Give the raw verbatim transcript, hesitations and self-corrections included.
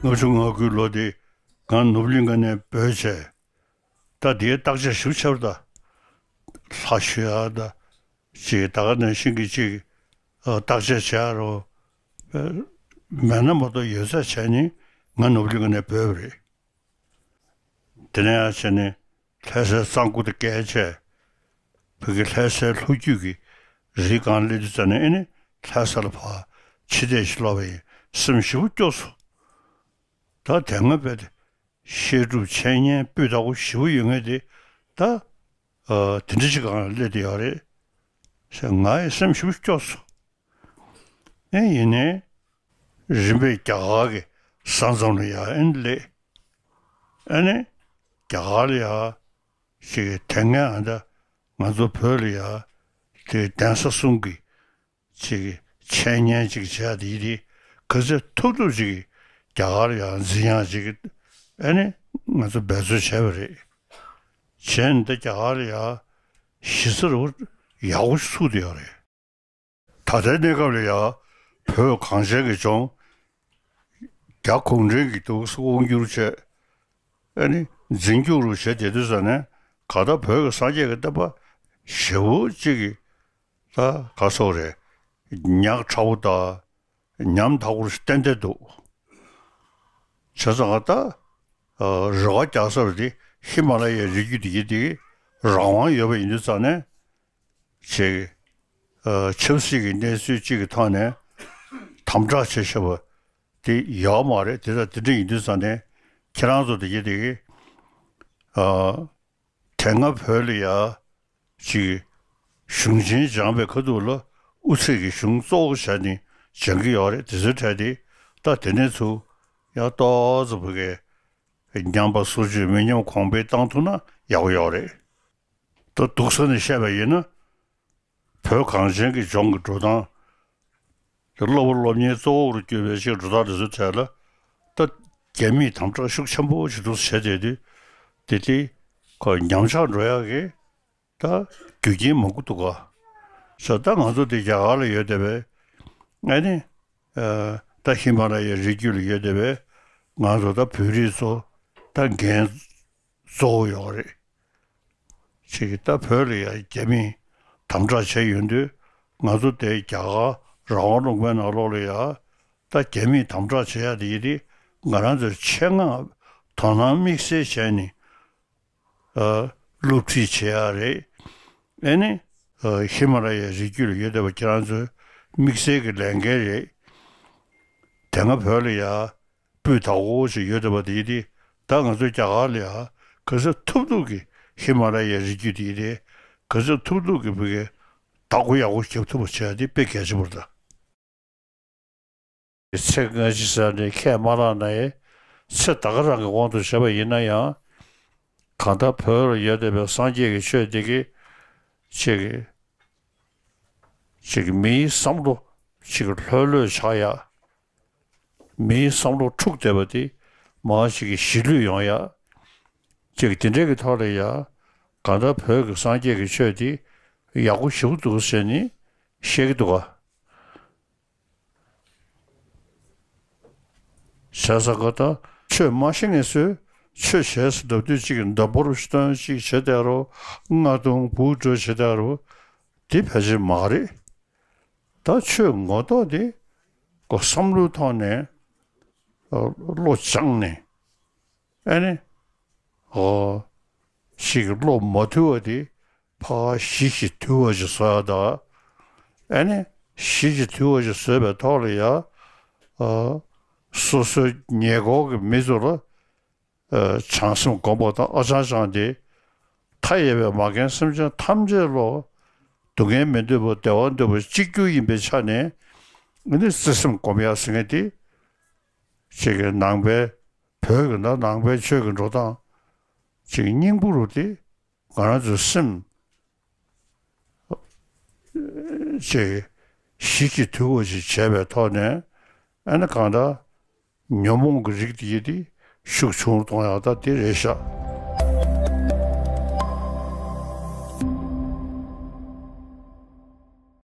ལྔ་བཅུ་ང་དགུའི་ལོ་དེ་ང་ནོར་བུ་གླིང་ག་ནས་བྲོས་བྱས། ད་དེའི་བརྟག་དཔྱད་ཞིབ་ཆེ་བ་ད་ལྷ་ཞུ་ཡག་ད་ཅིག་ད་ག་ནང་བཞིན་གྱི་ཅིག་ཨ་བརྟག་དཔྱད་བྱེད་ཡག་རོ། མེད་ན་མ་གཏོགས་ཡོད་ཚད་བྱས་ནས་ང་ནོར་བུ་གླིང་ག་ནས་བྲོས་པ་རེད། དེ་ནས་ཡང་བྱས་ནས་ལྷ་སའི་གཙང་པོ་དེ་བརྒལ་བྱས། བོད་ཀྱི་ལྷ་སའི་ལྷོ་རྒྱུད་ཀྱི་རི་སྒང་སླེབས་དུས་ཙམ་ནས་ཨེ་ནི་ལྷ་ས་ལ་ཕར་ཕྱི་བལྟས་ཤིག་ལོག་པ་ཡིན། སེམས་ཞེ་པོ་སྐྱོ་སོང་། ད་དེ་སྔ་བས་དེ་བཤད་སྒྲུབ་འཆད་ཉན་སྤུས་དག་པོ་ཞེ་པོ་ཡོད་མཁན་དེ་ད་ཨ་དེ་འདྲ་ཞིག་སྒང་ལ་སླེབས་བསྡད་ཡོད་རེད་ཟེར་ང་ཡི་སེམས་ཞེ་པོ་སྐྱོ་སོང་། ཨེ་ཡིན་ནའི་རིམ་པས་རྒྱ་གར་གྱི་ས་མཚམས་ལ་ཡ་ཨེ་ནི་སླེབས། ཨེ་ནི་རྒྱ་གར་ལ་ཡ་ཅིག་དེ་སྔ་ཨ་ད་ང་ཚོ་བོད་ལ་ཡ་དེ་གདན་ས་གསུམ་གྱི་ཅིག་འཆད་ཉན་ཅིག་བྱས་དེ་ཡི་དེ་ག་ཚོད་ཐུབ་ཐུབ་ཅིག་རྒྱ་གར་ལ་ཡ་འཛིན་ཡག་ཅིག་ཨེ་ནི་ང་ཚོ་འབད་རྩོལ་བྱས་པ་རེད། བྱས་ནས་ད་རྒྱ་གར་ལ་ཡ་གཞི་རྩ་རུ་ཡག་པོ་ཞིག་ཚུགས་བསྡད་ཡོད་རེད། ད་ལྟའི་གནས་སྐབས་ལ་ཡ་བོད་གངས་ཅན་གྱི་ལྗོངས་རྒྱ་གུང་ཁྲན་གྱིས་འདུག་སེ་དབང་བསྒྱུར་བྱས། ཨ་ནི་འཛིན་སྐྱོང་རུ་བྱས་བསྡད་དུས་ཙ་ནས་གང་ལྟར་བོད་ཀྱི་སངས་རྒྱས་ཀྱི་བསྟན་པ་ཞེ་པོ་ཅིག་གི་ད་ག་སོགས་རེད། ཉག་ཕྲ་བོ་དང་ཉམ་ཐག་པོ་ཞིག་ཏན་ཏན་འདུག་བྱས་ཙང་ད་རེ་བ་རྒྱག་ས་རུ་དེ་ཧི་མ་ལ་ཡའི་རི་རྒྱུད་དེ་ཡི་དེ་རང་དབང་ཡོད་པ་ཡིན་དུས་ཙ་ནས། ཅིག་ཨ་ཆབ་སྲིད་ཀྱི་གནས་ཚུལ་གཅིག་གི་ཐོག་ནས་དམ་དྲག་བྱེད་ཤེས་པ་དེ་ཡོད་མ་རེད། དེ་ལྟར་དེ་འདྲ་ཡིན་དུས་ཙང་ནས་ཁྱེད་རང་ཚོ་དེ་གྱད་དེ་གི་ཨ་དེ་སྔ་བོད་ལ་ཡ་ཅིག་གཞུང་ཆེན་སྦྱངས་པའི་ཁ་ཐུག་ལ་དབུ་ཚད་ཀྱི་གཞུང་གཙོ་བོ་བྱས་ནས་སྦྱང་གི་ཡོད་རེད། དེ་ཚོའི་གྲས་དེ་ད་དེ་ནས་ཚུར་ཡང་ཏོག་ཙམ་བོད་སྐད་ཉམས་པ་སོར་ཆུད་མི་ཉམས་གོང་འཕེལ་བཏང་ཐུབ་ན་ཡག་པོ་ཡོད་རེད། ད་སྡུག་ས་ནས་བཤད་པ་ཡིན་ན། བོད་གངས་ཅན་གྱི་ལྗོངས་ཀྱི་འགྲོ་སྟངས་ཀྱི་སློབ་པ་སློབ་གཉེར་གཙོ་བོར་གྱུར་པའི་ཅིག་འགྲོ་སྟངས་དེ་ཚོའི་གྲས་ལ་ད་རྒྱ་མིས་དམ་དྲག་ཤུགས་ཆེན་པོ་ཞིག་འདུག་བྱས་བསྡད་དུས་དེ་དེ་ཁོ་ཉམས་ཆག་འགྲོ་ཡག་གི་ད་རྒྱུ་རྐྱེན་མང་པོ་འདུག་ག་ས་ད་ང་ཚོ་དེ་རྒྱ་གར་ལ་ཡོད་བསྡད་པས་ཨ་ནི་ཨ་ད་ཧི་མ་ལ་ཡའི་རི་རྒྱུད་ལ་ཡོད་བསྡད་པས་ང་ཚོ་ད་བོད་རིགས་ཚོ་ད་འགན་གཙོ་བོ་ཡོད་རེད། ཅིག་ད་བོད་ལ་ཡ་རྒྱ་མིས་དམ་དྲག་བྱས་ཡོང་དུས་ང་ཚོ་དེ་རྒྱ་གར་རང་དབང་ལུང་པའི་ནང་ལོགས་ལ་ཡ་ད་རྒྱ་མིས་དམ་དྲག་བྱེད་ཡ་དེ་ཡི་དེ་ང་རང་ཚོའི་ཆེད་མངགས་དོ་སྣང་དམིགས་བསལ་བྱས་ནས་ཨ་སློབ་ཁྲིད་བྱེད་ཡ་རེད། ཨེ་ནི་ཨ་ཧི་མ་ལ་ཡའི་རི་རྒྱུད་ལ་ཡོད་བསྡད་པ་ཁྱེད་རང་ཚོའི་དམིགས་བསལ་གྱི་ལས་འགན་རེད། དེ་སྔ་བོད་ལ་ཡ་སྤུས་དག་པོ་ཞིག་ཡོད་བསྡད་པ་དེ་ཡི་དེ་ད་ང་ཚོ་རྒྱ་གར་ལ་ཡ་ག་ཚོད་ཐུབ་ཐུབ་ཀྱི་ཧི་མ་ལ་ཡའི་རི་རྒྱུད་དེ་ཡི་དེ་ག་ཚོད་ཐུབ་ཐུབ་ཀྱི་བོད་སྐད་བདག་པོ་ཡག་པོ་རྒྱབ་ཐུབ་པ་བྱེད་ཡ་དེ་དཔེ་གལ་ཆེན་པོ་རེད་ད། ཚེ་སྔ་ཕྱི་ཟེར་ནས་ཁས་མ་བླངས་ན་ཡང་ཚེ་ད་ག་རང་གི་དབང་དུ་བྱས་པ་ཡིན་ན་ཡང་། གང་ལྟར་བོད་ལ་ཡོད་བསྡད་པའི་སངས་རྒྱས་ཀྱི་ཆོས་འདི་གིས་ཅིག་ཅིག་མིའི་བསམ་བློ་ཅིག་ལྷོད་ལྷོད་ཆགས་ཡ། མིའི་བསམ་བློ་འཁྲུགས་བསྡད་པ་དེ་མར་ཅིག་གི་ཞི་ལྷོད་ཡོང་ཡ། ཅིག་དེ་འདྲའི་གི་ཐོག་ལ་ཡ་གང་ལྟར་བོད་ཀྱི་སངས་རྒྱས་ཀྱི་ཆོས་འདི་ཡག་པོ་ཞེ་པོ་འདུག་ཟེར་ནས་བཤད་ཀྱི་འདུག་ག་བྱས་ཙང་ཀ་ད་ཆོས་མ་ཤེས་མཁན་ཚོས་ཆོས་བྱས་ཟེར་ལབ་དུས་གཅིག་གི་མདའ་འབོར་སྟོན་གཅིག་བྱེད་བསྡད་རོགས། རྔ་རྡུང་སྦུག་སྒྲོག་བྱེད་བསྡད་རོགས། དེ་ཕལ་ཆེར་མ་རེད། ད་ཆོས་ངོ་ཐོག་དེ་ཀོ་བསམ་བློའི་ཐོག་ནས་བློ་སྦྱངས་ནས་ཨ་ནི་ཨོ་ཞིག་བློ་མ་ཐུལ་བ་དེ་ཕར་ཞི་ཞིང་དུལ་བ་ཞིག་བཟོ་ཡ་དང་། ཨ་ནི་ཞི་ཞིང་དུལ་བ་ཞིག་བཟོས་པའི་ཐོག་ལ་ཡ་ཨ་སོ་སོའི་ཉེ་འཁོར་གྱི་མི་ཚོ་ལ་ཨ་བྱང་སེམས་སྒོམ་པ་དང་ཨ་ཅང་ཅང་དེ་མཐའ་ཡས་པའི་མ་རྒན་སེམས་ཅན་ཐམས་ཅད་ལ་སྡུག་བསྔལ་མི་འདོད་པ་བདེ་བ་འདོད་པ་གཅིག་གྱུར་ཡིན་པའི་ཆ་ནས་ཨ་ནི་བརྩེ་སེམས་སྒོམ་ཡ་ཟེར་མཁན་དེ་ཅིག་གི་ནང་པའི་བོད་ཀྱི་ན་ནང་པའི་ཆོས་ཀྱི་འགྲོ་སྟངས་ཅིག་སྙིང་པོ་རུ་དེ་ང་རང་ཚོའི་སེམས་ཅིག་ཞི་ཞིང་དུལ་བ་ཞིག་བྱས་པའི་ཐོག་ནས་ཨ་ནི་གང་ལྟར་ཉོན་མོངས་ཀྱི་རིགས་དེ་ཡི་དེ་ཤུགས་ཆུང་རུ་གཏོང་ཡག་ད་དེ་རེད་ཤག